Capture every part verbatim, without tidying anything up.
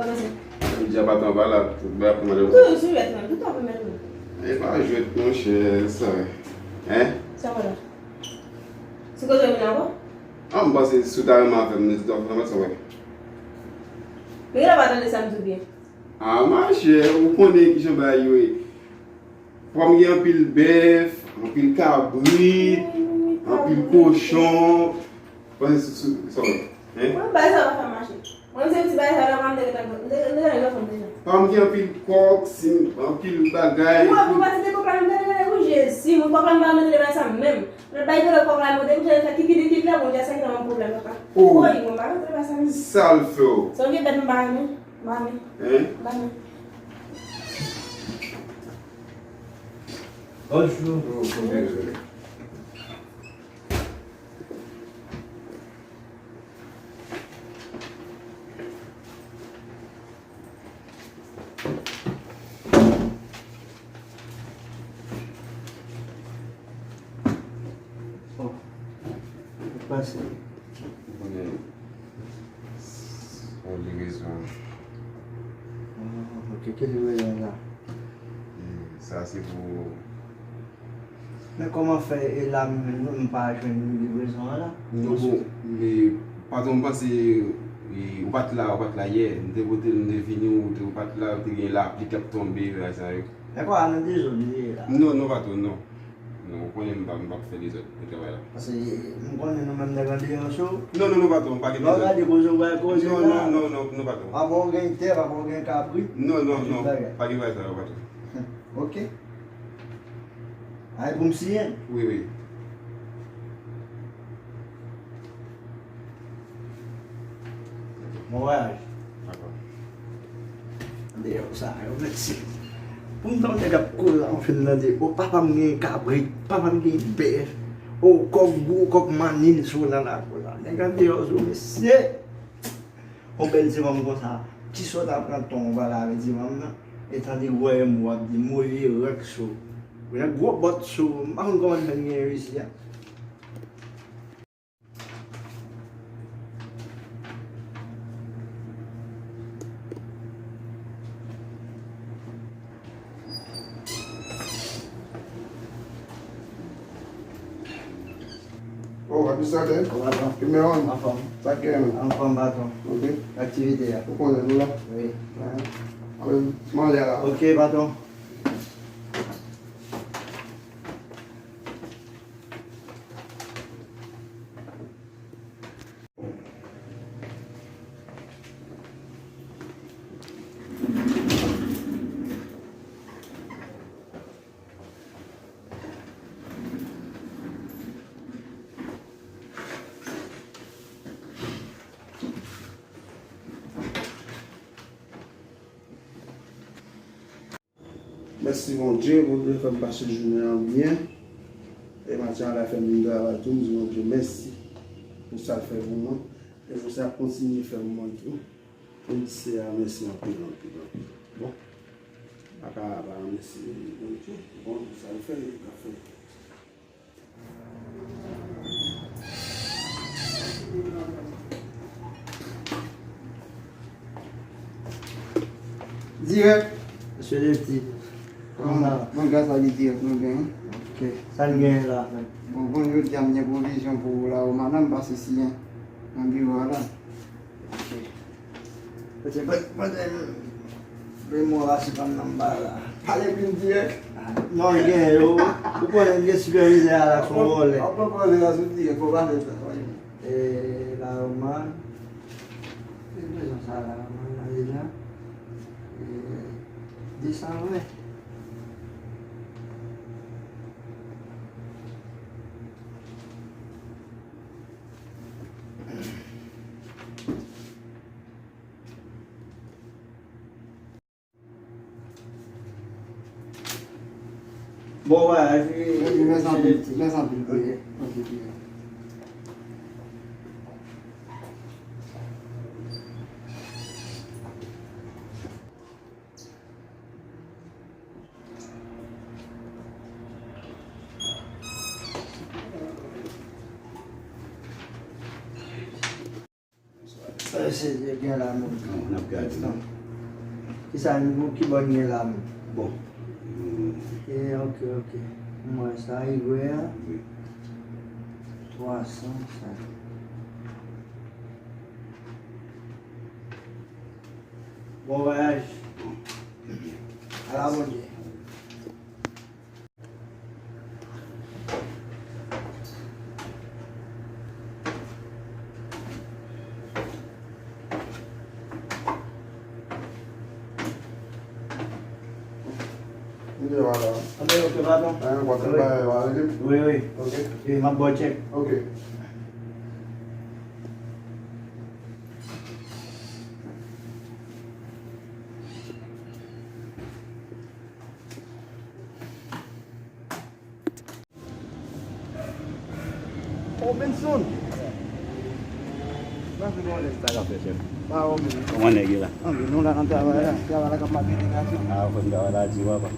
Sa vle di a pa tan pa la, tout bagay ap pran lè konsa. Tou, sou jwèt lan, tout ap pran lè. E pa jwèt, monchè, sa. Hein? Sa pa la. Se kote w vin ankò? Ah, m panse si w ta renmen avè m, nou te ap fè sa, wè. Men genlè w pa tande sa m di w byen. Ah, machè, ou konnen kijan bagay yo ye. Papa m gen anpil bèf, anpil kabrit, anpil kochon. Panse sou, sou, sou, hein? Mwen, bagay sa pa fè mache. Mwen, se ti bagay sa la, mwen te gentan, m te, m te gentan gen fanm deja. Papa m gen anpil kòk, si, anpil bagay. Mwen, pou pati de kòk la, m te gentan, o Jezi, mwen kòk la, m pa mete de bagay sa menm. Lòt bagay de kòk la, mwen te gentan fè kikidikit la, bon, sa ki nan yon pwoblèm, papa. Oh. Oy, mwen pa mete de bagay sa menm. Sa l fè w? Se yon vye bèt m pa renmen. Mami. Hein? Mami. Bonjou. Oh, konbyen? Oh. Pase. Ou konnen, on li rezon. Ah, ok, ki li rezon la? E sa se pou. Men kòman fè e la menm nou, nou pa jwenn livrezon an la? Non, bon, men, patwon, m panse, e, ou pa t la, ou pa t la yè. M te pote l, m te vini, ou te, ou pa t la, ou te gen lapli k ap tonbe, bagay sa yo. Men kò a nan dezòd li ye la. Non, non, patwon, non. Non, ou konnen m pa, m p ap fè dezòd nan travay la. Paske m konnen nou menm nèg andeyò cho. Non, non, non, patwon, pa gen dezòd. Lè w gade koze w bay koze la. Non, non, non, non, non, patwon. Papa w gen tè, papa w gen kabrit. Non, non, non, pa gen bagay sa yo, patwon. Ok. Ay pou m siyen. Wi, wi. Bon vwayaj. Dakò. Deyò sa yo, mèsi. Pou m ta yon nèg ap koze anfen nan di, o papa m gen kabrit, papa m gen bèf, o kòk gwo, kòk mannin sou nan lakou la. Nèg andeyò sou mesye. On bèl ti manm konsa, kisa w ta pran tan w pale avè ti manm nan? E tande gwo mo w ap di, mo vye rèk sou. Rèk gwo bòt sou. M pa konn kòman l fè l gen yo isi a. Oh, administratè. Oh, patwon. Kimè on? Anfòm. Sa k gen menm? Anfòm, patwon. Ok. Aktivite a. Ou konnen nou la? Wi. Ah. Mwen, mwen ale a la. Ok, patwon. Mèsi Bondye, Bondye fè m pase jounen an byen. E maten an la fè m vin travay tou, m di Bondye mèsi pou sa l fè pou mwen. E pou sa l ap kontinye fè pou mwen tou. E m di Seyè a mèsi anpil, anpil, anpil. Bon, m pa ka pa remèsye Bondye pou bon pou sa l fè, l ap fè. Dirèk. Mesye Lefti. Kòman sa va? Bon, gras a Bondye dirèk nou gen. Ok. Sa n gen la? Bon, bon, jodi a m gen pwovizyon pou ou la, ou madanm, pase siyen nan biwo a la. Ok. Mesye, ban, ban, ban, ban mwen rache pa m nan ba la. Pale pli dirèk. Non, gen yo. Ou konnen gen sipèvizè a la, son vòlè. Ou pran vòlè a sou dirèk, fò pa fè sa. E, la, man. Ki bezwen sa la, man, la, deja. E, desan ven. Bon vwayaj, wi. Mèsi anpil, mèsi anpil. Ok. Ok, ok. Sa se gen la menm. N ap gade. Kisa nivo ki bòn gen la? Bon. Ok, ok, ok. M wè sa, rive a. Wi. Twa san sa. Bon vwayaj. Ala Bondye. Mwen devan la. Anben, ok, patwon. Wi, wi. Ok. E, m ap ba w tchèk. Ok. Oh, Benson! Sa k ap fè, chèf? Kòman nèg yo la? Anben, nou la nan travay la. Travay la k ap mache, nèg la. Ah, fò n travay la di, papa.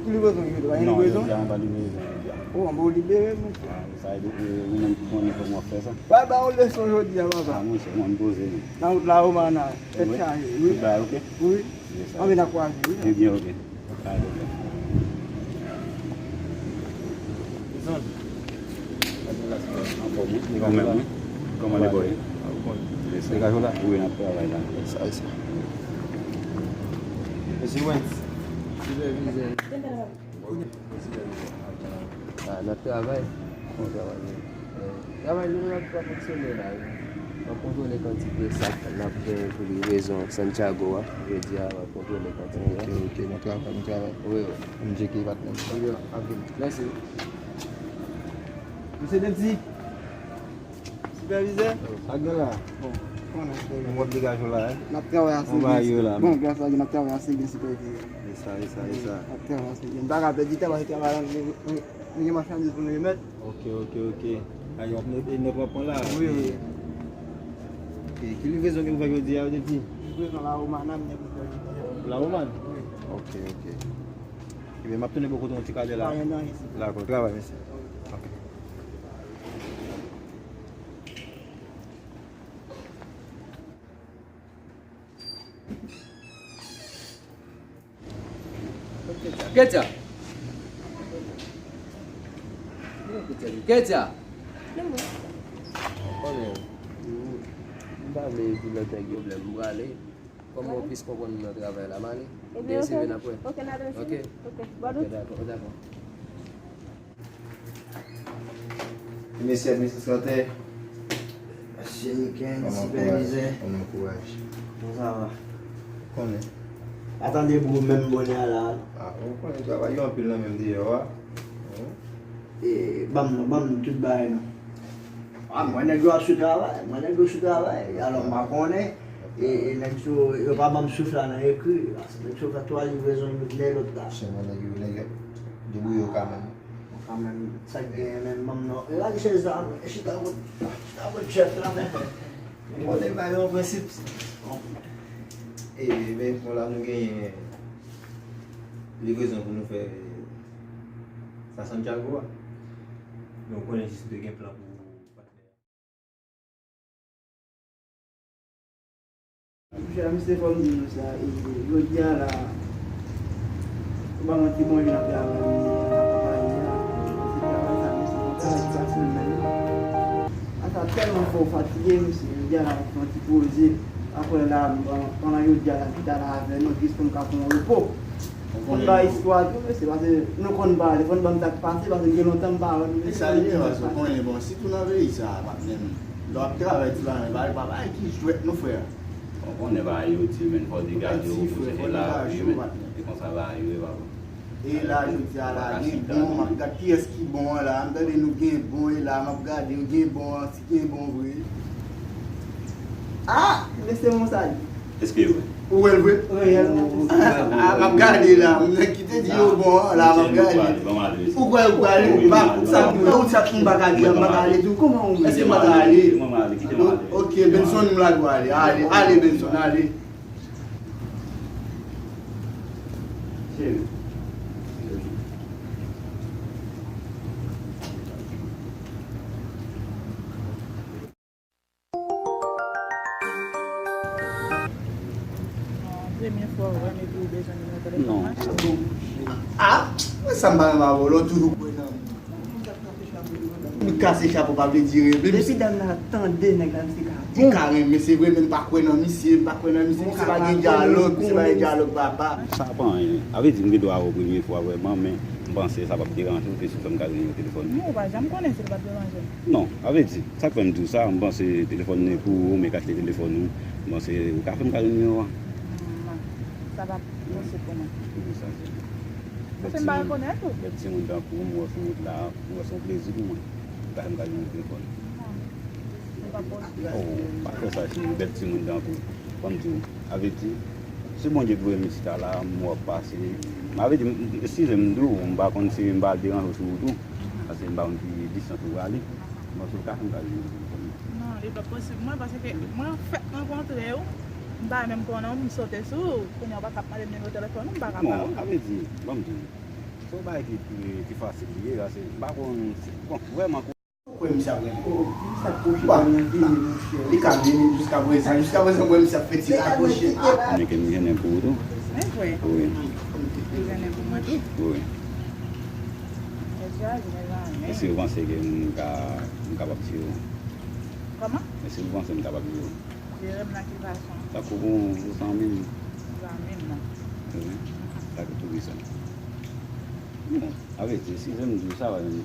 Ki livrezon ki fèt la? Pa gen livrezon? Non, jodi a, m pa livre jodi a. Oh, anben, ou libere, mesye. Ah, sa e de, ou menm ki konnen kòman w ap fè sa. Bay ba ou leson jodi a, papa. Ah, monchè, mwen poze, wi. Nan wout la, Romana. Tèt chaje, wi. Tout bagay ok? Wi. Anben, n a kwaze, wi. Ebyen, ok. Pa de pwoblèm. Anfòm, wi. Kòman, wi? Kòman le bòy? Degaj ou la? Wi, n ap travay la. Sa, sa. Mesye Wens. Sipèvizè. Ah, n ap travay. Bon travay, wi. Eh, travay nou ap, ap fonksyone la, wi. N ap kontwole kantite sak n ap gen pou livrezon Santiago a. Jodi a, n ap kontwole kantite a. Ok, ok, bon travay, bon travay. Wi, wi. M tcheke patnè m. Wi, ok. Mèsi. Mesye Depti. Sipèvizè? Sa k gen la? Bon, konnen se. Mwen w ap degaje w la, eh? N ap travay a serye. Bon, gras a Dye, n ap travay a serye, sipèvizè. E sa, e sa, e sa. N ap travay a serye. M pa ka pèdi tan, paske travay la, nou, nou, nou gen machandiz pou nou remèt. Ok, ok, ok. A, yon pne, e nòt w ap pran la? Wi, wi. Ok, ki livrezon ke nou fè jodi a, yo te di? Livrezon La Romana, m gen pou fè jodi a. La Romana? Wi. Ok, ok. Ebyen, m ap tounen bò kote w yon ti kadè la. Pa gen anyen, sipèvizè. Dakò, travay, mesye. Ok. Ketia! Ketia! Ketia! Konnen, m pa vle di lòt nèg yo blè m prale. Kòm w plis konprann m nan travay la, m ale. Ebyen, ok. N ap wè. Ok, n ap wè. Ok. Ok, dakò, dakò. Mesye administratè. Mesye Niken, sipèvizè. Kòman kouraj? Bon, sa va. Konnen. Pa tande bro menm bonè a la. Ah, ou konnen travay yo anpil nan menm deyò a. E, ban m non, ban m tout bagay non. Ah, mwen nèg yo ap sou travay, mwen nèg yo sou travay. Alò, m pa konnen. E, e nèg yo, yo pa ban m souf la nan ekri. Paske nèg yo fè twa livrezon youn dèyè lòt la. Se mwen nèg yo, nèg yo debouye yo kanmenm. Kanmenm, sa k genyen menm, ban m non. E lage chèz la, chita kot, chita kot chèf la, men. Mwen te bay yon prensip. E, men, bon, la nou genyen livrezon pou nou fè sa Santiago a. Men ou konnen jis nou te gen plan pou patnè a. Monchè, misye fò m di nou sa, e, jodi a la, se pa manti, bon, jan n ap travay, n ap travay la, se travay sa, mesye, se yon travay ki fasil menm. Ata tèlman fè w fatige, mesye, jodi a la, w ap fè yon ti poze. Apre la, pandan jodi a la, ki ta la avè nou, jis pou n ka pran yon repo. Fò n ba istwa tou, mesye, paske nou konn pale, fò n ban m sa k pase, paske gen lontan m pa wè nou, mesye. E sa li ye, paske w konnen, bon, sitou nan peyi sa a, patnè m, lè w ap travay ti bagay, pa, pa bagay ki jwèt non, frè. Ou konnen bagay yo di, men fò w degaje w, fò w chèche lavi, men. E konsa bagay yo ye, papa. E la, jodi a la, gen bon, m ap gad kiyès ki bon an la, m tande nou gen bon, e la, m ap gade, gen bon an, si gen bon vre. Ah, mesye, bon sa li. Èske e vre? Ou wè l vre? Reyèlman. Ah, m ap gade la. Nèg ki te di yo bon an, la, m ap gade. Ou kwè ou prale? M pa, sa, m pa, ou sa, m pa ka di, m pa ka ale tou. Kòman ou, èske m pa ka ale? Ok, Benson, m lage w ale. Ale, ale, Benson, ale. Premye fwa w wè m epi w bezwen nimewo telefòn mwen? Non. Ah, mwen sa m pa renmen avè w, lè w toujou kwè nan moun. Moun kase chapo pa vle di renmen. Depi dam nan tande nèg la, misye ka bon. Li ka renmen, se vre, men m pa kwè nan misye, m pa kwè nan misye, misye pa gen dyalòg, misye pa gen dyalòg, papa. Sa pa anyen. A vle di, m gen dwa wè w premye fwa vrèman, men m panse sa p ap deranje w, ke si w fè m gade nimewo telefòn. Non, ou pa janm konnen si l p ap deranje m. Non, a vle di, sa k fè m di w sa, m panse telefòn nan e pou ou, men k achte telefòn ou, m panse ou ka fè m gade nimewo a. Non, sa p ap posib pou mwen. Poukisa? Paske m pa rekonèt ou. Bèl timoun tankou w, m wè w sou wout la, m wè se yon plezi pou mwen. Ou ka fè m gade nimewo telefòn. Non, se pa posib. Oh, pa fè sa, cheri, bèl timoun tankou w. Ban m di w, a vle di, se Bondye ki voye m isit la, m wè w ap pase. M a vle di, m- m- eskize m, m di w, m pa konn si m pa al deranje w sou wout ou. Paske m pa konn ki distans ou prale. M panse w ka fè m gade nimewo telefòn ou. Non, li p ap posib mwen, paske mwen fèk rankontre w, m pa menm konnen w, m sote sou ou. Kounye a w pa ka ap mande m nimewo telefòn ou, m pa ka ba ou. Non, a vle di, ban m di w, se yon bagay ki, ki, ki fasil li ye, paske m pa konn, bon, vrèman, ou kwè misye ap renmen? Oh, misye ap kwoche ban nan vini, monchè. Li ka vini jiska prezan, jiska prezan, m wè misye ap fè ti rakwoche. Ah, men ke m jennen pou ou tou. Men vre. Wi. Ou jennen pou mwen tou. Wi. Mesye, mezanmi. Èske w panse ke m ka, m kapab jere w? Kòman? Èske w panse m kapab jere w? Jere m nan ki fason? Tankou pou yon zanmi m. Zanmi m nan. Wi. Sa ki tou resan. Bon, a vle di, si zanmi m di w sa, pa janm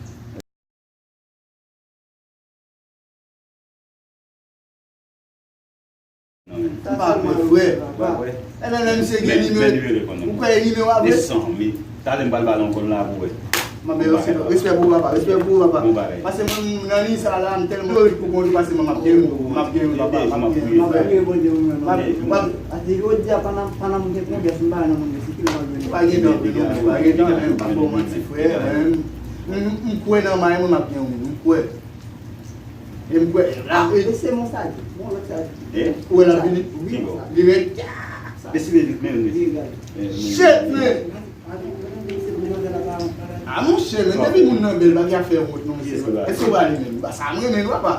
Non, men. Sa pa vre, frè. Wè, wè. E nan, nan misye gen nimewo. Ou kwè nimewo a vre? Desann, men. Talè m pral ba l yon kòn la pou wè. Mwen, men, respè, respè pou papa, respè pou papa. Bon bagay. Paske mwen, nan liy sa la, m tèlman florit pou konn pase mwen, m ap gen, m ap gen, papa, m ap gen, m ap gen. Ase jodi a, pandan, pandan m gen konfyans, m pa nan moun yo, se ki lè m ap jwenn. Pa gen tan, non, pa gen tan, men, m pa fè w manti, frè, men. M, m, m kwè nan may mwen, m ap gen yon moun, m kwè. E m kwè, la, e se mon sa di, mon lòt sa di. Eh? Ou wè l ap vini? Wi, li ret. Shit, men. Ah, monchè, men depi moun nan bèl, pa gen afè wont, non, mesye. Èske w prale menm? Ba, sa m renmen, papa.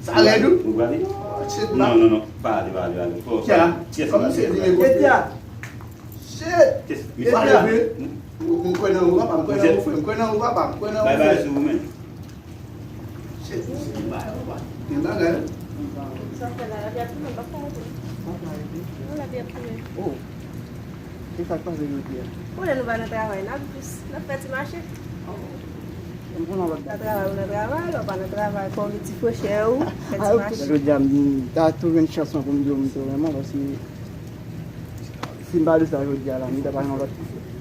Sa rèd, wi. Ou prale? Oh, shit, non, non, non. Pa ale, pa ale, pa ale. Kè la? Kòm misye di, men kote a? Shit! Kè la? M kwè nan ou, papa, m kwè nan ou, frè. M kwè nan ou, papa, m kwè nan ou, frè. Shit, misye gen bagay, papa. Gen bagay. Sa fè la, lavi ap tounen, m pa konn. Non, lavi ap tounen. Oh. Se sa k pase jodi a? Konnen nou pa nan travay, n ap jis, n ap fè ti mache. M konnen w ap nan travay, ou nan travay, lè w pa nan travay, fò w gen ti frechè ou, fè ti mache. Jodi a, m ta tou jwenn chans mwen pou m di w m tou renmen w, paske si m pa di sa jodi a la, m ta pa gen yon lòt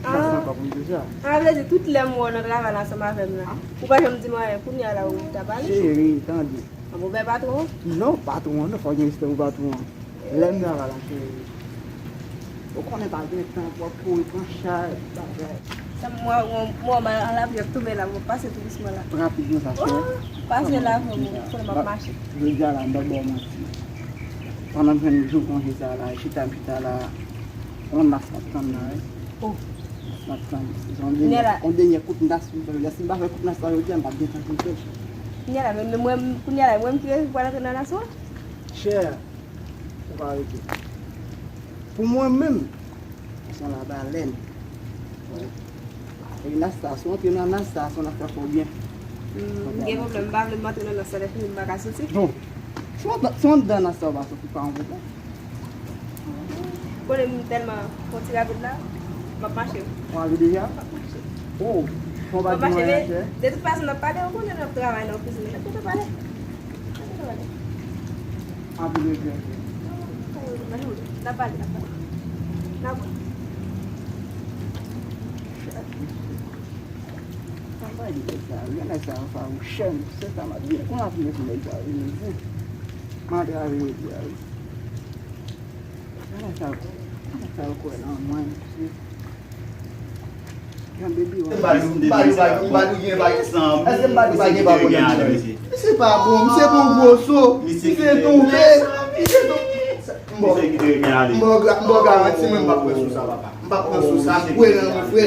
chans ankò pou m di w sa. Ah, vle di tout lè m wè w nan travay la ansanm avè m la, ou pa janm di m anyen, kounye a la ou ta pale? Cheri, tande. An bon, bèl patwon? Non, patwon an, non, fò w gen respè pou patwon an. Lè m travay la, cheri, ou konnen pa gen tan pou w ap kouri pran chay, bagay. Sa m wè, mwen, mwen, mwen, an lavi ap tounen la, mwen pase tou dousman la. Rapid konsa, cheri. Oh, pase la, mwen, mwen, konnen m ap mache. Jodi a la, m p ap ba w manti. Pandan m jwenn jou konje sa la, chita m chita la, yon nas m ap tann la, wi. Oh. Nas m ap tann. Se yon dènyè, yon dènyè kout nas pou m fè jodi a. Si m pa fè kout nas la jodi a, m p ap gen tan pou m fè l. Kounye a la, men, men mwen, kounye a la, mwen ki pral antre nan nas ou an? Chè, ou pa rete. Pou mwen menm, se yon labalèn. Wi. E nas sa, si w antre nan nas sa, se yon nas k ap fè w byen. Hmm, m gen pwoblèm, m pa vle m antre nan nas sa, lè fini m pa ka soti. Non. Si w antre, si w antre nan nas sa, w pa soti, pa yon pwoblèm. Konnen m tèlman fon ti rapid la, m ap mache. W ale deja? M ap mache. Oh, fò w pa di m anyen, chè. De tout fason, n ap pale, ou konnen n ap travay nan kizin, n ap gentan pale. N ap gentan pale. Anpil respè, chè. N ap pale, n ap pale. N ap wè. Sa m pa di nèg sa yo, nèg sa yo fawouchè, se sa m ap di. Kounye a pou mwen nèg sa yo vini di. M antre avè yo di a wi. Nèg sa yo, nèg sa yo kwè nan mwen, mesye. Jan baby, m pa di, m pa di, m pa di, m pa di, gen pa gen. Èske m pa di, pa gen pa bon nan misye? Misye pa bon, misye bon gwo so, misye tonbe, misye tonbe. M ba w, m ba w garanti, mwen m p ap pran sou sa, papa. M p ap pran sou sa, kwè nan mwen, frè.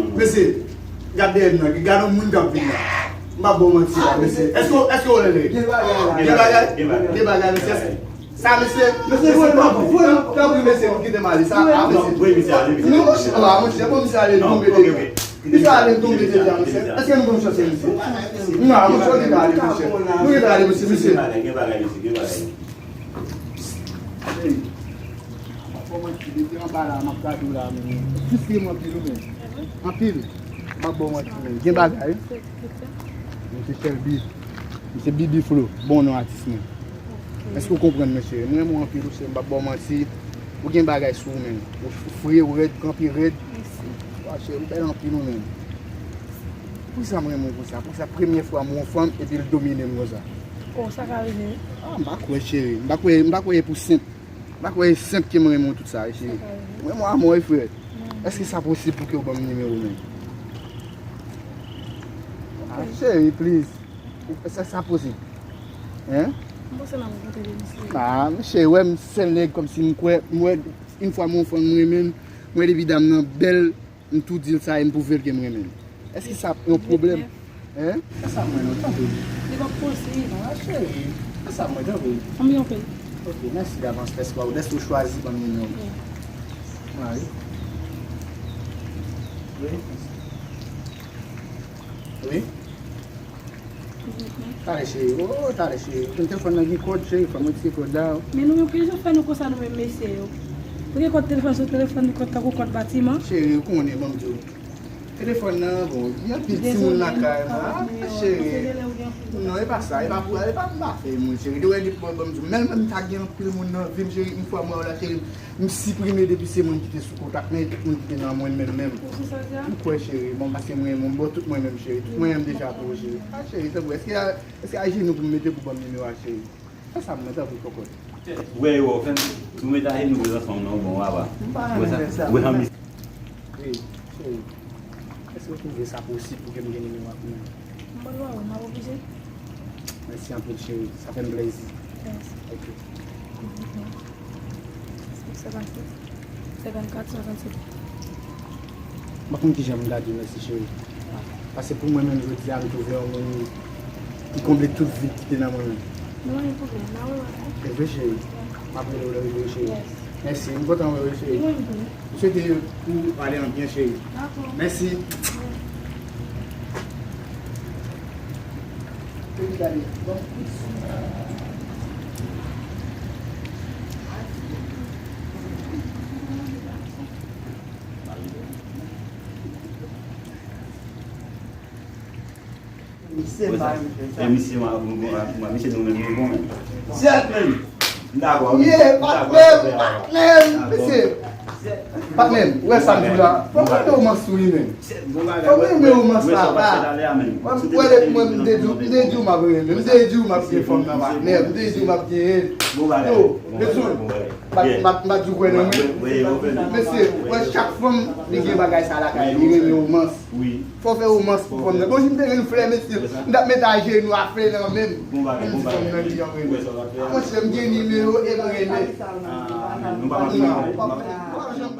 non. Mesye, gad dèyè m nan, gad yon moun k ap vin la. M p ap ba w manti la, mesye. Èske, èske w rele? Gen bagay la. Gen bagay? Gen bagay. Gen bagay, mesye. Èske, sa, mesye, mesye, voye m, voye m, tanpri, mesye, kite m ale. Sa, a, mesye. Non, voye misye ale, mesye. Non, monchè, a, monchè, bon, misye ale, tonbe deja. Misye ale, tonbe deja, mesye. Èske nou ban m chans, mesye? Non, monchè, kite ale, monchè. Nou kite ale, mesye, mesye. Gen bagay, gen bagay, mesye, gen bagay. Hey, m ap fè w manti, depi anba la, m ap gade w la, men. Ou fristre m anpil, wi, men. Anpil. M ap ba w manti, men. Gen bagay. Mwen se Shelby. Mwen se Bibi Flo. Bon non atis mwen. Èske w konprann, mesye? Mwen renmen w anpil, wi, cheri. M p ap ba w manti. Ou gen bagay sou ou, men. Ou f-, ou fre, ou rèd, kanpe rèd. Mèsi. Wa, cheri, ou bèl anpil, ou menm. Poukisa m renmen w konsa? Poukisa premye fwa m wè yon fanm epi l domine m konsa? Oh, sa ka rive, wi. Ah, m pa kwè, cheri. M pa kwè, m pa kwè e pou senp. M pa kwè e senp ke m renmen w tout sa, cheri. Sa ka rive. M renmen w amò, wi, frè. Èske sa posib pou ke w ban m nimewo w, men? Ah, cheri, please. Sa, sa posib. Hein? M panse n ap rankontre de misye. Ah, mesye, wè m sèl nèg kòmsi m kwè, m wè, yon fwa m wè yon fanm m renmen l, m wè depi dam nan bèl, m tou di l sa e m pwouve l ke m renmen l. Èske sa yon pwoblèm? Hein? Fè sa mwen non, tanpri. Li p ap posib. Ah, cheri, fè sa mwen, tanpri. Anmye anpil. Ok, mèsi davans, lès pa w, lès ou chwazi ban m nimewo. Wi. Wi. Wi. Talè cheri, oh, talè cheri. Telefòn nan gen kòd, cheri, fò m retire kòd la. Men nou menm, kijan fè nou konsa nou menm mesye yo? Ou gen kòd telefòn sou telefòn, kòd tankou kòd batiman? Cheri, ou konnen, ban m di w. Telefòn nan, bon, gen anpil timoun lakay mwen. Ah, cheri. Non, e pa sa, e pa pou, e pa pou afè moun, cheri. Te wè li pou ban m di w. Men, men, ta gen anpil moun nan vi m, cheri. Yon fwa mwen wè w la, cheri. M siprime depi se moun ki te sou kontak mwen, e tout moun ki te nan mwen menm menm. Ou sou sa di a? M kwè, cheri, bon, paske mwen, mwen, bon, tout mwen menm, cheri. Tout mwen menm deja pou ou, cheri. Ah, cheri, tanpri, èske, èske ajenou pou m mete pou ban m nimewo a, cheri? Fè sa mwen, tanpri, kòkòt. Wè, wè, fè m, nou mete ajenou pou zanfan m nan, bon, papa. M pa renmen fè sa. Wè, cheri, èske w twouve sa posib pou ke m gen nimewo a pou mwen? M pa dwe wè, m ap oblije. Mèsi anpil, cheri. Sa fè m plezi. Mèsi. Ok. Senkannsis, senkannkat, swasannsèt. M pa konn kijan m ta di w mèsi, cheri. Paske pou mwen menm, jodi a, m twouve yon moun ki konble tout vid ki te nan mwen menm. Nou pa gen pwoblèm, n a wè w. E vre, cheri. M ap rele w lè rive, cheri. Yes. Mèsi, m kontan wè w, cheri. Li menm tou. M swete pou ale an byen, cheri. Dakò. Mèsi. Misye pa renmen fè sa. E misye, mwen, mwen, mwen, misye nou menm, nou bon menm. Sèt menm. M dakò, wi. Yeah, m dakò, patnè m, patnè m, mesye. Patnè m, ou wè sa m di w la? Fò m renmen romans tou wi menm. Fò m renmen romans la, pa. Mwen, mwen, mwen, mwen, m te di w, m te di w m ap renmen, m te di w m ap gen fanm nan, patnè, m te di w m ap gen. Yo, Edson, m pa, m pa, m pa di w kwè nan mwen. Mesye, wè chak fanm, li gen bagay sa lakay, li renmen romans. Fò fè romans pou fanm nan. Bon, si m te gen flè, mesye, m t ap met ajenou a flè nan men m. Bon bagay, bon bagay. Mwen di fanm nan li an renmen. Monchè, m gen nimewo e m renmen. Ah, men nou pa janm, nou pa janm.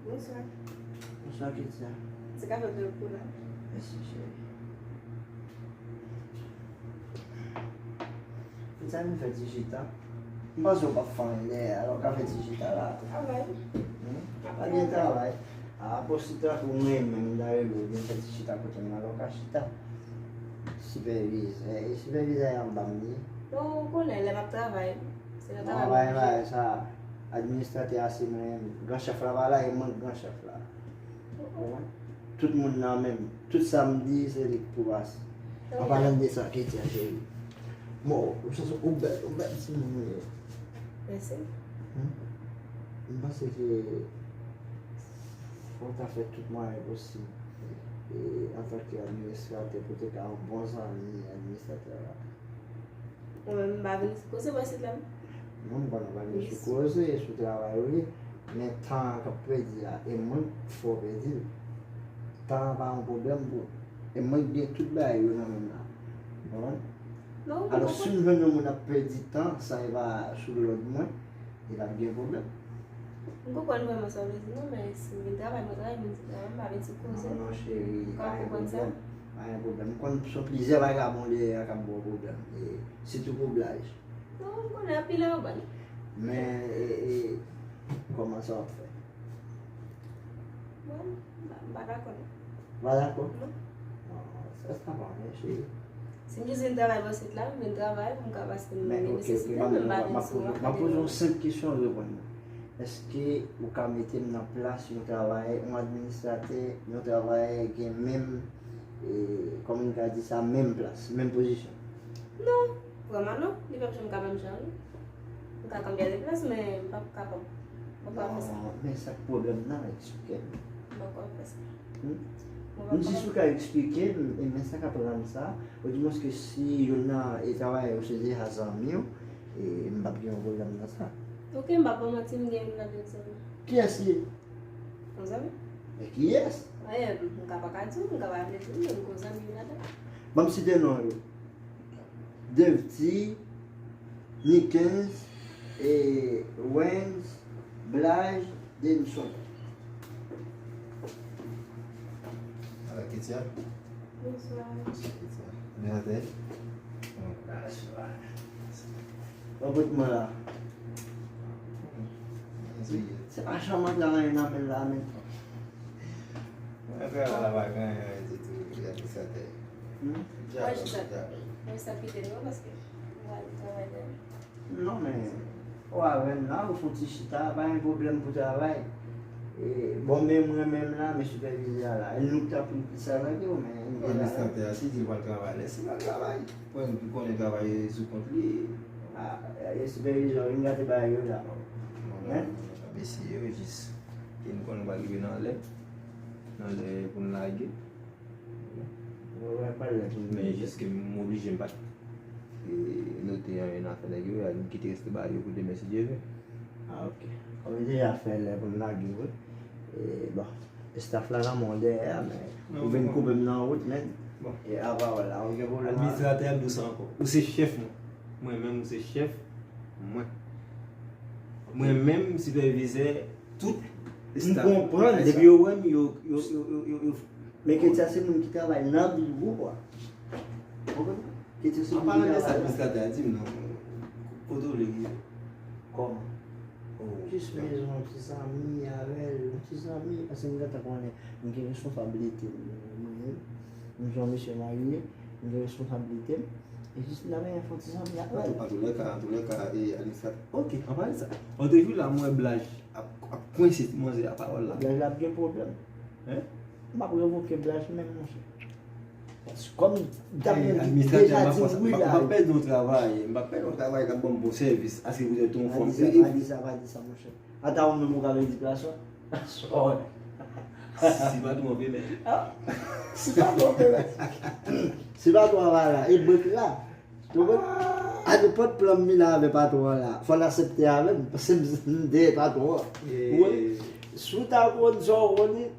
Bonswa. Bonswa, Ketia. Se ka fè bèl kou la. Mèsi, cheri. Ketia, nou fè ti chita. M panse w p ap fè anyen dèyè a, alò w ka fè ti chita la. Travay. Hmm? Pa gen travay. A, pòs ti travay pou mwen menm, m ta rele w vin fè ti chita kote m nan, alò w ka chita. Sipèvizè, e sipèvizè a anba m li ye. Non, ou konnen, lè m ap travay, se nan travay mwen oblije. Travay sa, administratè a se mwen, gran chèf la pa la, e mwen k gran chèf la. Ou konprann? Tout moun nan menm, tout sa m di, se li k pou pase. An palan de sa, Ketia cheri. Bon, ou santi ou bèl, ou bèl timoun ou ye. Mèsi. M panse ke fò w ta fè tout mwayen posib antanke administratè pou w te ka yon bon zanmi administratè la. Ou menm m pa vin sou koze bò isit la. Non, m konnen w pa vin sou koze, sou travay ou ye, men tan an k ap pèdi a, e mwen k fè w pèdi l. Tan an pa yon pwoblèm pou ou. E mwen k gen tout bagay yo nan men m la. Ou konprann? Alò, si m jwenn yon moun ap pèdi tan san e pa sou lòd mwen, e p ap gen pwoblèm. M konprann vrèman sa w vle di non, men si m vin travay, mwen travay, m vin travay, m pa vin sou koze. Non, non, cheri, pa gen pwoblèm. Pa gen pwoblèm. M konn son plizyè vagabon dèyè a k ap ba w pwoblèm, e sitou pou blaj. Non, m konnen anpil anba l. Men, e, e, kòman sa w ap fè? Bon, m pa dakò non. Ou pa dakò? Non. Sa, sa pa anyen, cheri. Si m jis vin travay bò isit la, m vin travay pou m ka pase m nesesite, men m pa vin sou afè de moun. M ap poze yon senp kesyon, reponn mwen. Èske ou ka mete m nan plas yon travayè, yon administratè, yon travayè gen menm, e, kòman m ka di sa, menm plas, menm pozisyon? Non, vrèman non, li p ap janm ka menm jan wi. M ka kanpe de plas, men m p ap kapab. Mwen pa fè sa. Non, men sa k pwoblèm nan, eksplike m. M pa ka fè sa. Hmm? M di si w ka eksplike m, e men sa k ap rann sa, odimwens ke si youn nan e travayè yo se deja zanmi w, e m p ap gen yon pwoblèm nan sa. Ok, m p ap ba w manti, m gen youn ladan zanmi. Kiyès li ye? Yon zanmi. Men kiyès? E, m ka pa ka di w, m ka pa vle di w, men m gen yon zanmi ladan. Ban m site non yo. Devti, Nikens, e, Wens, Blaj, Denson. Ala Ketia. Bonswa. Bonswa Ketia. Byen atè. Bon. Bon, bout mwen la. Se pa chanm antre anyen nan men l la, men. Mwen travay la pa gen anyen ditou, li administratè. Hmm? Mwen jis ap, mwen jis ap kite nou paske mwen al travay dèyè. Non, men, ou avè m la, ou fè yon ti chita, pa gen pwoblèm pou travay. E, bon, men mwen menm la, men sipèvizè a la. E nou k t ap sa nan ke ou, men. Administratè a, si di l pral travay, lèse l al travay. Mwen ki konnen travay sou kont li. A, e sipèvizè a, vin gate bagay yo la. Bon, bon, bon, ap eseye wi, jis ke nou konnen pral rive nan lè, nan lè pou n lage. Men jis ke m oblije m pa t, e, note anyen nan afè nèg yo, m kite reste bagay yo pou demen si Dye vle. A, ok. Kòm li deja fè lè pou n lage wi. E, bon. Staff la nan men w dèyè a, men ou vin koupe m nan wout, men. Bon. E apa w la, ou gen pwoblèm a. Administratè a, m di w sa ankò. Ou se chèf mwen. Mwen menm, ou se chèf mwen. Mwen menm, sipèvizè, tout staff. M konprann, depi yo wè m, yo, yo, yo, yo, yo, yo. Men Ketia se moun ki travay nan biwo a. Ou konprann? An palan de sa, administratè a di m non. Kote w vle rive? Kòman? Jis bezwen yon ti zanmi avè l, yon ti zanmi, paske m gentan konnen m gen responsablite m, mwen menm, m se yon mesye marye, m gen responsablite m, e jis m ta renmen fè yon ti zanmi avè l. Antoulèka, antoulèka, e, administratè, ok, an palan de sa, lòt jou la, m wè Blaj ap, ap kwense ti manzè a pawòl la. Blaj la ap gen pwoblèm. Hein? M ap revoke Blaj menm, monchè. Kòm dam nan deja di wi la. M ap pèdi yon travay, m ap pèdi yon travay k ap ban m bon sèvis, aske poutèt yon fanm. Pa di sa, pa di sa, pa di sa, monchè. Ata ou menm ou ka pèdi plas ou? Sorry. Si patwon an vle mèt. Si patwon an vle mèt. Si patwon an pa la, e bank la. Ou konprann? A nenpòt plan m vin avè patwon an la, fò l aksepte avè m, paske m dèyè patwon an. Ou konprann? Si w ta konn sa w konnen,